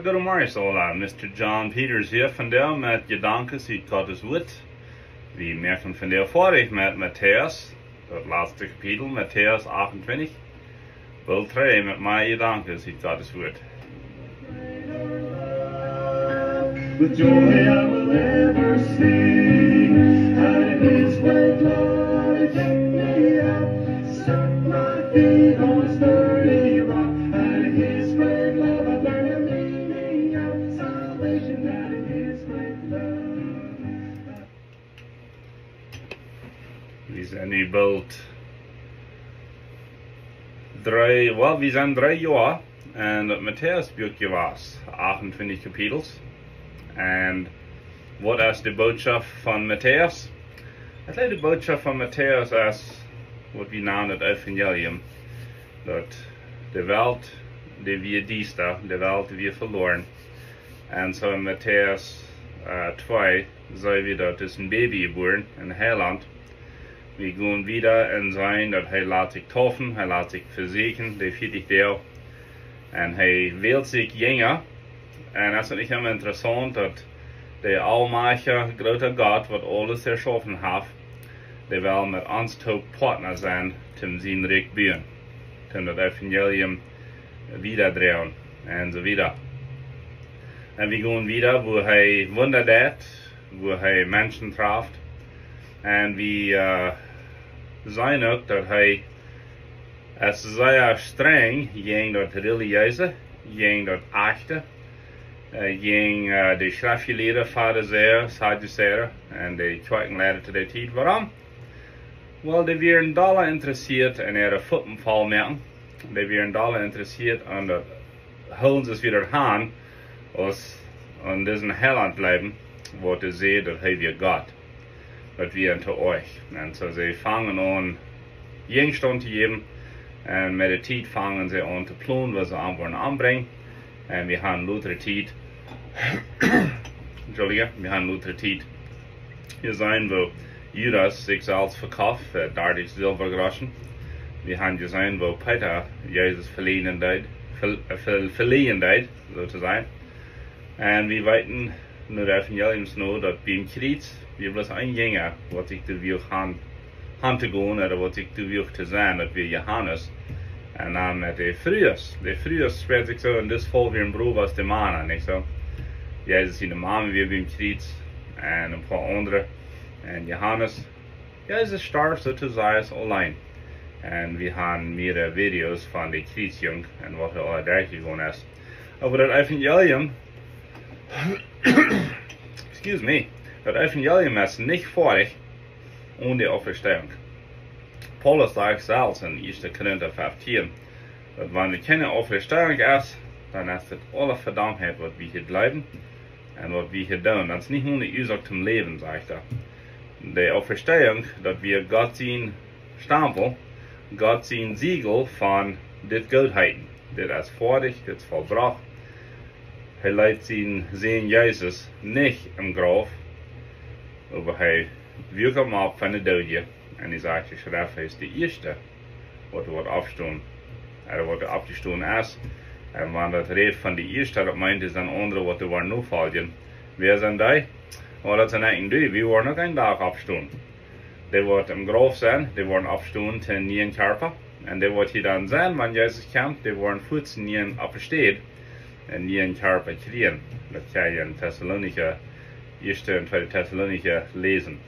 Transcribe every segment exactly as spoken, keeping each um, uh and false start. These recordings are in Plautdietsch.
Goodemorjes aula, Mister John Peters hia vondoag met Jedanken ut Gottes Wuat. Wie moaken vondoag foadich met Matäus, daut latste Kapitel, Matäus achtuntwintich. Well, trei met mie Jedanken ut Gottes Wuat. With joy I will ever sing, out of his great love he took me out, set my feet on a sturdy rock, out of his great love I learned the meaning of salvation, out of his great love. Wie sent nu boolt dree, well, wie sent dree Joa en daut Matäus Buak jewast, achtuntwintich Kapitels. En waut es de Bootschoft von Matäus? Ekj jleew, de Bootschoft von Matäus es waut wie nanen daut Evangelium. Daut de Welt, dee wia diesta, de Welt, dee wia veloaren. En soo en Matäus, äh, twee, see wie daut es een Baby jebuaren, een Heilaunt. Wie gonen wieda en seenen daut hee lat sikj deepen, hee lat sikj vesieekjen, dee vieetich Doag. En hee wält sikj Jinja. En es daut nich emma interessaunt daut de aulmajchtja, groota Gott, waut aules erschaufen haft, dee well met ons toop Partner sennen, toom sien Rikj buen, toom daut Evangelium wieda droagen en soo wieda. En wie gonen wieda, woo hee Wunda deit, woo hee Menschen traft. En wie, äh, seenen uk daut hee es sea strenj jäajen daut Relijeese, jäajen daut Achte, äh, jäajen, äh, de Schreftjelieede, Farisäa, Saduzäa en de Kjoakjenleida to dee Tiet. Wuarom? Well, dee wieren dolla interessieet en äare Fuppen voll moaken. Dee wieren dolla interessieet aun daut, hoolen see daut han, aus aun disen Heilaunt jleewen, waut dee säden daut hee wia Gott. Daut wia an to oajch. En soo see fangen aun Jäajenstaunt to jäwen. En met de Tiet fangen see aun to plonen, woo see am wellen ombrinjen. En wie haben lota Tiet, Entschuldige, wie haben lota Tiet jeseenen, woo Judas sikj selfst vekoft fa dartich Silwagroschen. Wie haben jeseenen, woo Peeta Jesus veleajen deed, ve-, äh, ve-, veleajen deed, soo to sajen. En wie weeten nu daut Evangelium no, daut biem Kjriez wia bloos een Jinja, waut sikj doa wuach han, han to gonen, ooda waut sikj doa wuach to sennen, daut wia Johanes. En dan met de Frues. De Frues spält sikj soo, en dit Faul wia een Brooda aus de Mana, nich soo? Jesus siene Mame wia biem Kjriez, en een poa aundre. En Johanes, Jesus storf soo to sajen auleen. En wie haben mearere Videos von de Kjriezjunk en waut hee aula derchjegonen es. Oba daut Evangelium, excuse me, daut Evangelium es nich foadich one de Auferstehung. Paulus sajcht selfst en Ieeschte Korinta feftieen, daut wan doa kjeene Auferstehung es, dan es daut aule Vedaumtheit, waut wie hia jleewen en waut wie hia doonen. Daut es nich ne Uasoak toom läwen, sajcht hee. De Auferstehung, daut wia Gott sien Stampel, Gott sien Siegel von dit Goodheeten. Dit es foadich, dit es vollbrocht. Hee leet sienen Sän Jesus nich em Grauf, oba hee wuak am opp von de Doodje. En dee sajcht, de Schreft, hee es de Ieeschte, waut woat oppstonen, ooda waut oppjestonen es. En wan daut rät von de Ieeschte, daut meent, daut sent aundre, waut woaren nofoljen. Wäa sent dee? Well, daut sent eejentlich dee, wie woaren uk een Dach oppstonen. Dee waut em Grauf sent, dee woaren oppstonen to een nieen Kjarpa. En dee waut hia dan sent, wan Jesus kjemt, dee woaren fuaz een nieen oppstonen, een nieen Kjarpa kjrieen. Daut kjenn jie en Tessalonicha, Ieeschte un Tweede Tessalonicha läsen.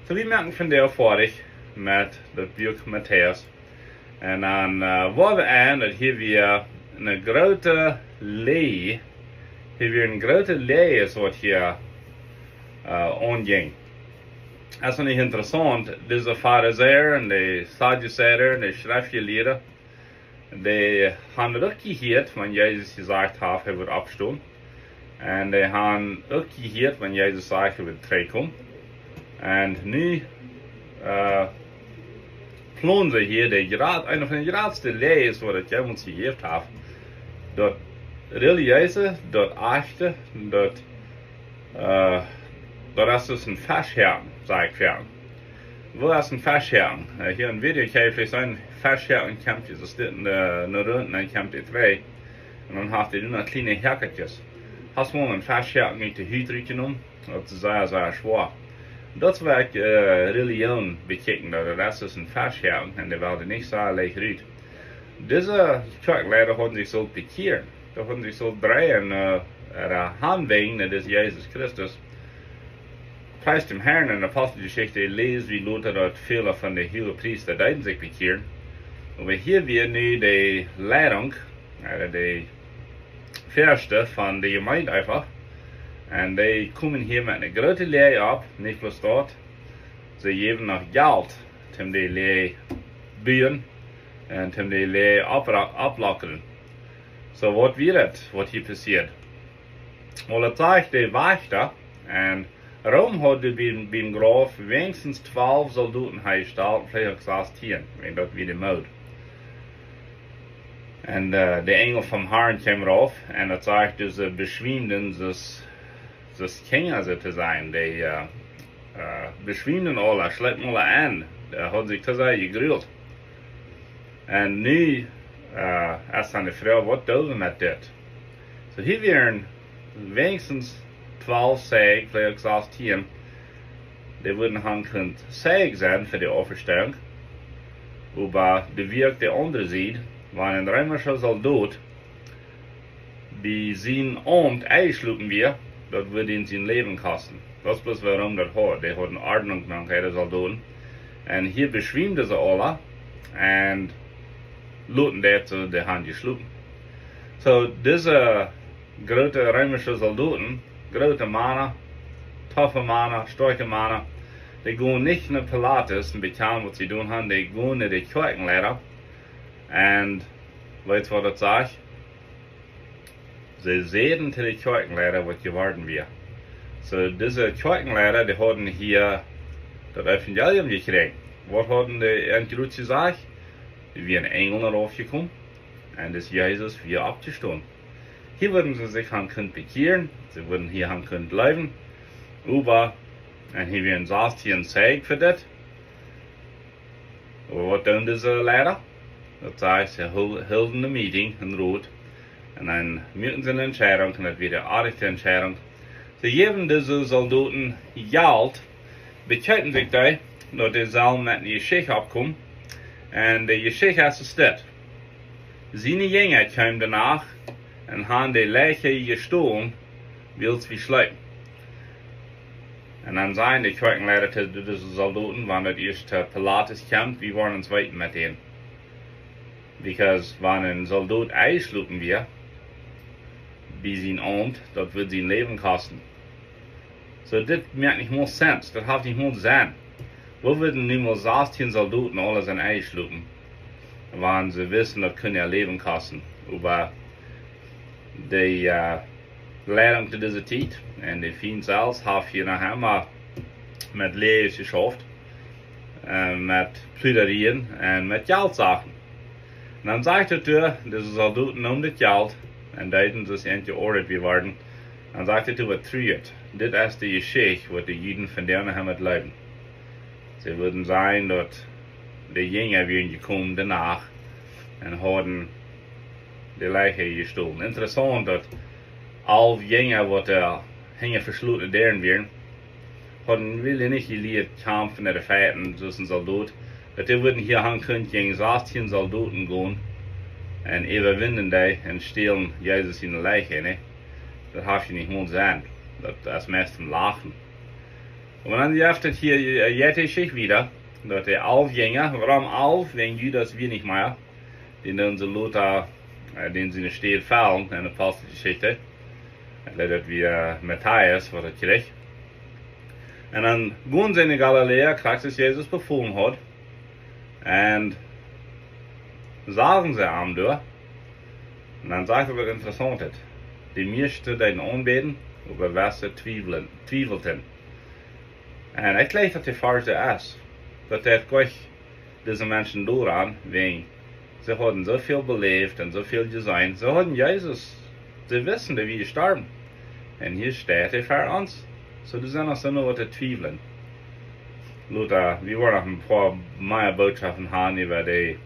Soo, wie moaken vondoag foadich met daut Buak Matäus. En dan, äh, woa wie aun, daut hia wia ne groote Läaj, hia wia ne groote Läaj es waut hia, äh, aunjinkj. Daut es nich interessaunt, dise Farisäa en de Saduzäa en de Schreftjelieede, dee haben daut uk jehieet, wan Jesus jesajcht haft, hee woat oppstonen. En dee haben uk jehieet, wan Jesus sajcht, hee woat trigjkomen. En nu, äh, plonen see hia de jra-, eene von de jratste Läajes, waut daut jemols jejäft haft. Daut Relijeese, daut Achte, daut, äh, daut es dus een Feschhoaken, saj ekj fa junt. Woo es een Feschhoaken? Äh, hia en Video kjenn jie veleicht seenen, Feschhoaken kjemt, daut es dit en, äh, ne Runt, dan kjemt dee trigj. Un dan haft hee dan noch kjliene Häakjskjes. Hast mol een Fesch häaken ut de Hut rutjenomen? Daut es sea, sea schwoa. Daut es waut ekj, äh, Religion bekjikjen, daut es een Fesch häaken un dee wellen nich soo leicht rut. Dise Kjoakjenleida hauden sikj sult bekjieren. Dee hauden sikj sult dreien, äh, äare Haundwinj no disen Jesus Christus. Pries däm Herrn, enne Aposteljeschicht läs wie lota, daut väle von de Huagepriesta deeden sikj bekjieren. Oba hia wia nu de Leidunk, äh, de Ieeschte von de Jemeent eefach. Un dee komen hia met eene groote Läaje opp, nich bloos daut. See jäwen noch Jelt, om de Läaje buen un om de Läaje oppra-, opplockren. Soo, waut wia daut, waut hia passieed? Well, daut sajcht de Wajchta, un Rom haud biem, biem Grauf weinichstens twalf Soldoten aunjestalt, veleicht uk sastieen, wan daut wia de Mood. Un, äh, de Enjel vom Herrn kjeem rauf, un daut sajcht, dise beschwiemden, dise, dise Kjinja, soo to sajen, dee, äh, äh, beschwiemden aula, schleepen aula aun, dee hauden sikj too sea jegruelt. Un nu, äh, es dan de Froag, waut doo wie met dit? Soo, hia wieren weinichstens twalf Zeijen, veleicht uk sastieen, dee wudden han kunt Zeijen sennen fa de Auferstehung. Oba doa wia uk de aundre Sied, wan een reemischa Soldot bie sien Aumt enjeschlopen wia, daut wudd am sien Läwen kosten. Daut es bloos wuarom daut haud. Dee hauden Ordnunk mank äare Soldoten. Un hia beschwiemden see aula un loten daut soo, dee han jeschlopen. Soo, dise groote reemische Soldoten, groote Mana, toffe Mana, stoakje Mana, dee gonen nich no Pilatus un bekjanen waut see jedonen han, dee gonen no de Kjoakjenleida. Un weetst waut daut sajcht? See säden to de Kjoakjenleida waut jeworden wia. Soo, dise Kjoakjenleida, dee hauden hia daut Evangelium jekjräajen. Waut hauden dee an Jerusalem jesajcht? Doa wia een Enjel raufjekomen un dis Jesus wia oppjestonen. Hia wudden see sikj han kunt bekjieren, see wudden hia han kunt jleewen, oba, un hia wieren sastieen Zeijen fa dit. Oba waut doonen dise Leida? Daut sajcht, see hol-, hilden eene Meeting, een Rot, un dan muaken see eene Entscheidunk, un daut wia de rajchte Entscheidunk. See jäwen dise Soldoten Jelt, bekjeepen sikj dee, daut dee sellen met eene Jeschicht oppkomen. Un de Jeschicht es dit. Siene Jinja kjeemen doano un han de Leichen jestolen, wiels wie schleepen. Un dan säden de Kjoakjenleida to dise Soldoten, wan daut ieescht to Pilatus kjemt, wie woaren ons weeten met dän. Because wan een Soldot enjeschlopen wia, bie sien Aumt, daut wudd sien Läwen kosten. Soo, dit moakt nich mol sense, daut haft nich mol Senn. Woo wudden nu mol sastieen Soldoten aula sennen enjeschlopen, wan see wisten, daut kunn äa Läwen kosten? Oba de, äh, Leidunk to dise Tiet un de Fient selfst haft hia noch emma met Läajes jeschauft, äh, met Pluderieen un met Jeltsachen. Un dan sajcht et doa, dise Soldoten neemen dit Jelt un deeden soo aus an jeordat wia worden. Dan sajcht et doa, waut truat. Dit es de Jeschicht, waut de Juden vondoag noch emma jleewen. See wudden sajen, daut de Jinja wieren jekomen doano un hauden de Leichen jestolen. Interessaunt, daut alf Jinja, waut doa hinja veschlotne Däaren wieren, hauden werkjlich nich jelieet kjamfen ooda fighten, soo aus een Soldot. Daut dee wudden hia han kunt jäajen sastieen Soldoten gonen un äwawinjen dee un stälen Jesus siene Leich, nä? Daut haft je nich mol Senn. Daut es meist toom Lachen. Oba dan jeft et hia, äh, jeit de Jeschicht wieda, daut de alf Jinja, wuarom alf? Wäajen Judas wia nich mea, dän doonen see lota, äh, dän siene Städ fellen enne Aposteljeschicht. Ekj jleew, daut wia Matäus, waut daut kjrieech. Un dan gonen see no Galiläa, krakjt soo aus Jesus befoolen haud. Un sagen see am doa. Un dan sajcht et waut Interessauntet. De mieeschte deeden aunbäden, oba wesse twiewlen, twiewelten. Un ekj jleew, daut de Varsch es, daut dee goanich dise Menschen doaraun, wäajen see hauden soo väl beläft un soo väl jeseenen. See hauden Jesus, see wisten, dee wia jestorwen. Un hia steit hee ver ons. Soo, doa sent noch soone, waut twiewlen. Lota, wie woaren noch een poa mea Bootschoften han äwa de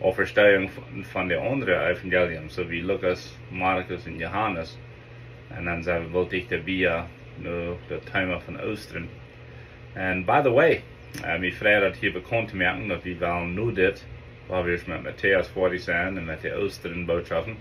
Auferstehung von, von de aundre Evangelium, soo aus Lukas, Markus un Johanes. Un dan sent wie boolt dichta bie no daut Thema von Oostren. And by the way, äh, mie freit daut hia bekaunt to moaken, daut wie wellen nu dit, wua wie met Matäus foadich sent un met de Oostren Bootschoften,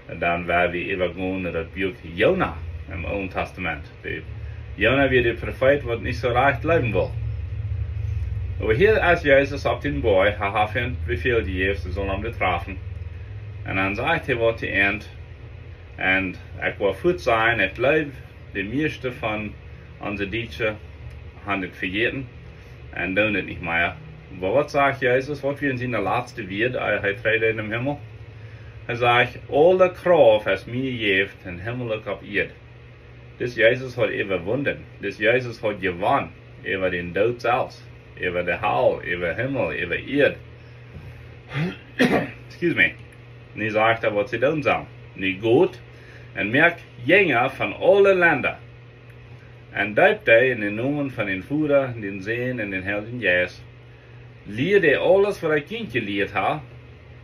un dan woa wie äwagonen no daut Buak Jona em Oolen Tastament. De Jona wia de Profeet, waut nich soo rajcht jleewen wull. Oba hia es Jesus opp dän Boajch, hee haft an Befäl jejäft, see sullen am doot trafen. Un dan sajcht hee waut to an, un ekj well fuaz sajen, ekj jleew, de mieeschte von onse Dietsche haben et vejäten un doonen et nich mea. Oba waut sajcht Jesus? Waut wieren siene latste Wieed, ea hee trigj deed nom Himmel? Hee sajcht: "Aule Krauft es mie jejäft em Himmel uk opp Ieed." Dis Jesus haud äwawunnen. Dis Jesus haud jewonnen äwa dän Doot selfst, äwa de Hal, äwa Himmel, äwa Ieed. Excuse me. Nu sajcht hee, waut see doonen sellen. Nu got un moakt Jinja von aule Lenda. Un deept dee en dän Nomen von dän Voda, dän Sän un dän Heiljen Jeist. Lieet dee aules, waut ekj junt jelieet hab.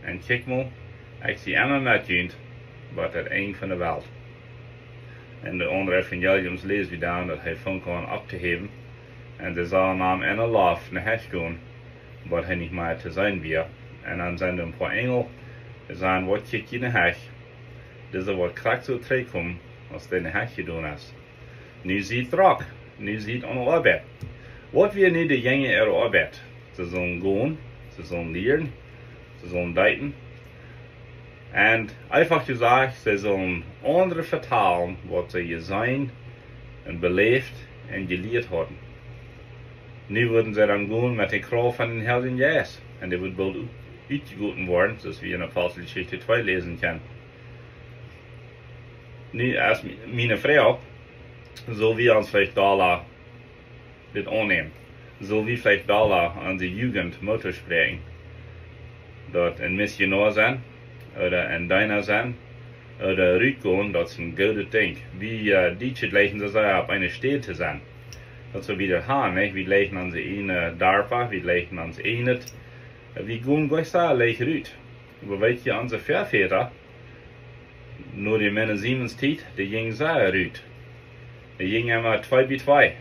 Un kjikj mol, ekj sie emma met junt, bat daut Enj von de Welt. En de aundre Evangeliums läs wie dan, daut hee funk aun opptohäwen. Un see sagen am enne Loft no Hecht gonen, waut hee nich mea to seenen wia. Un dan sent een poa Enjel, dee sagen: "Waut kjikj jie no Hecht? Dise woat krakjt soo trigjkomen, aus dee no Hecht jegonen es." Nu sitt drock, nu sitt aun de Oabeit. Waut wia nu de Jinja äare Oabeit? See sullen gonen, see sullen lieren, see sullen deepen. Un eefach jesajcht, see sullen aundre vetalen, waut see jeseenen un beläft un jelieet hauden. Nu wudden see dan gonen met de Krauft von dän Heiljen Jeist. Un dee wudd boolt ut-, utjegoten woaren, soo aus wie en Aposteljeschicht twee läsen kjennen. Nu, aus mi-, miene Froag, sull wie ons veleicht aula dit aunnämen? Sull wie veleicht aula onse Jugend Moot toospräakjen, daut een Missionoa sennen, ooda een Deena sennen, ooda rutgonen, daut es een goodet Dinkj. Wie, äh, Dietsche jleichen soo sea opp eene Städ to sennen. Daut es soo aus wie daut haben, nich? Wie jleichen onse ieejne Darpa, wie jleichen ons ieejnet. Wie gonen goanich soo leicht rut. Oba weet jie, onse Väavodasch, no de Menno Simons Tiet, dee jinjen soo rut. Dee jinjen emma twee bie twee.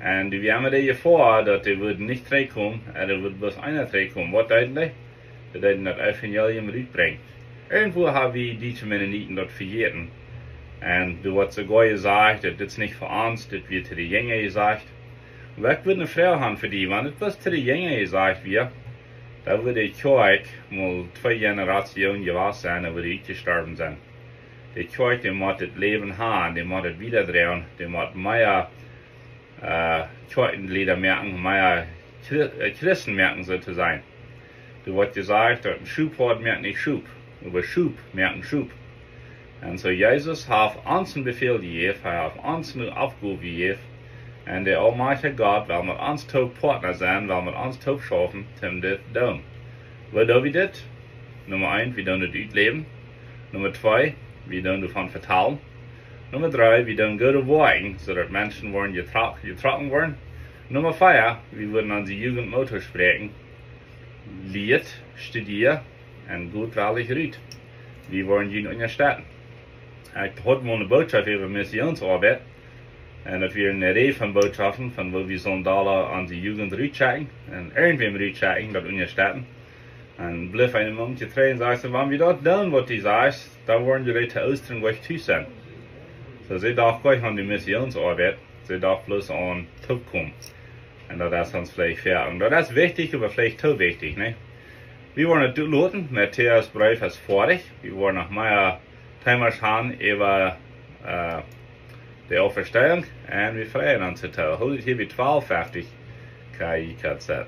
Un dee wieren emma de Jefoa, daut dee wudden nich trigjkomen, un doa wudd bloos eena trigjkomen. Waut deeden dee? Dee deeden daut Evangelium rutbrinjen. Irjentwoo haben wie Dietsche Mennoniten daut vejäten. Un doa woat soogoa jesajcht, daut dit es nich fa ons, dit wia to de Jinja jesajcht. Oba ekj wudd eene Froag haben fa die, wan et bloos to de Jinja jesajcht wia, dan wudd de Kjoakj mol twee Jenerationen jewast sennen, dan wudd dee utjestorwen sennen. De Kjoakj, dee mott daut Läwen haben, dee mott daut wiedadroagen, dee mott mea, äh, Kjoakjenjlieda moaken, mea Chri-, äh, Christen moaken, soo to sajen. Doa woat jesajcht, daut een Schophoad moakt nich Schop, oba Schop moaken Schop. Un soo Jesus haft ons een Befäl jejäft, hee haft ons eene Oppgow jejäft. Un de aulmajchtja Gott well met ons toop Partner sennen, well met ons toop schaufen, om dit to doonen. Woo doo wie dit? Numma eent, wie doonen daut utläwen. Numma twee, wie doonen doavon vetalen. Numma dree, wie doonen goode Woakjen, soo daut Menschen woaren jetrock-, jetrocken woaren. Numma vea, wie wudden onse Jugend Moot toospräakjen. Lieet, studiet un goot wellich rut. Wie woaren junt unjastetten. Ekj haud mol eene Bootschoft äwa Missionsoabeit. Un daut wia eene Reaj von Bootschoften, von woo wie sullen aula onse Jugend rutschekjen un irjentwäm rutschekjen, daut unjastetten. Un bleef een Momentje trigj un säd see: "Wan wie daut doonen, waut du sajchst, dan woaren wie to Oostren goanich tus sennen." Soo, see docht goanich aun de Missionsoabeit, see docht bloos aun toopkomen. Un daut es ons veleicht fäa. Un daut es wichtich, oba veleicht too wichtich, nä? Wie woaren et doa loten, Matäus Breef es foadich. Wie woaren noch mea Themas haben äwa, äh, de Auferstehung. Un wie freien ons doatoo. Hoolt hia bie twalf feftich K I K Z.